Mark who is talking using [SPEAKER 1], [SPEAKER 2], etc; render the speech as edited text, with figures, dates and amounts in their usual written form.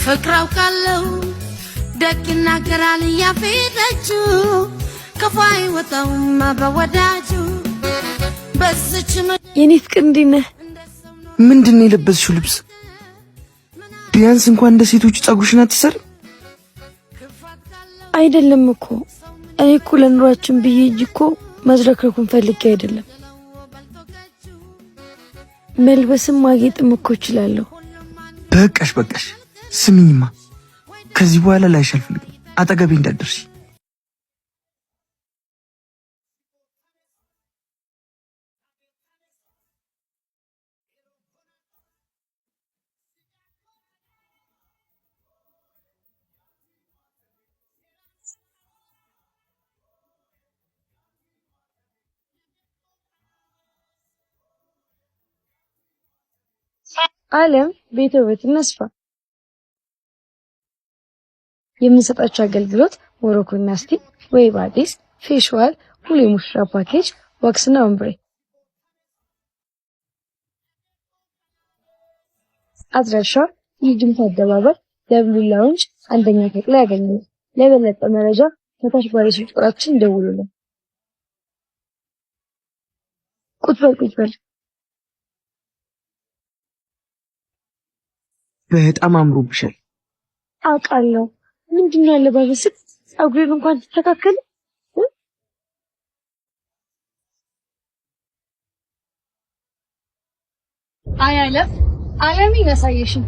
[SPEAKER 1] ፍቅር አውቃለሁ ደግ ይናገራል ያፌጠችው ክፉ አይወጣውም በወዳጁ በዝች
[SPEAKER 2] የኔ ፍቅር እንዴት ነህ?
[SPEAKER 3] ምንድን ነው የለበስሽው ልብስ? ቢያንስ እንኳን እንደ ሴቶቹ ጸጉርሽን አትሰሪ።
[SPEAKER 2] አይደለም እኮ እኔ እኮ ለኑሯችን ብዬ እንጂ እኮ መዝረክረኩን ፈልጌ አይደለም። መልበስም ማጌጥም እኮ እችላለሁ።
[SPEAKER 3] በቃሽ በቃሽ። ስሚኝማ፣ ከዚህ በኋላ ላይሽ አልፈልግም። አጠገቤ እንዳትደርሺ።
[SPEAKER 2] አለም ቤተ ውበትና ስፓ የምንሰጣቸው አገልግሎት ሞሮኮና steam፣ ወይባ አዲስ፣ facial፣ ሙሉ የሙሽራ ፓኬጅ፣ wax ና ombre። አድራሻ የጅምታ አደባባይ ደብሉ ላውንጅ አንደኛ ፎቅ ላይ ያገኙናል። ለበለጠ መረጃ ከታች ባለው ስልክ ቁጥራችን ይደውሉልን። ቁጭ በል ቁጭ በል።
[SPEAKER 3] በጣም አምሮብሻል።
[SPEAKER 2] አውቃለሁ። ምንድን ነው ያለባበስህ? ፀጉሬን እንኳን ትስተካከል።
[SPEAKER 4] አይ አለም አለምን ያሳየሽን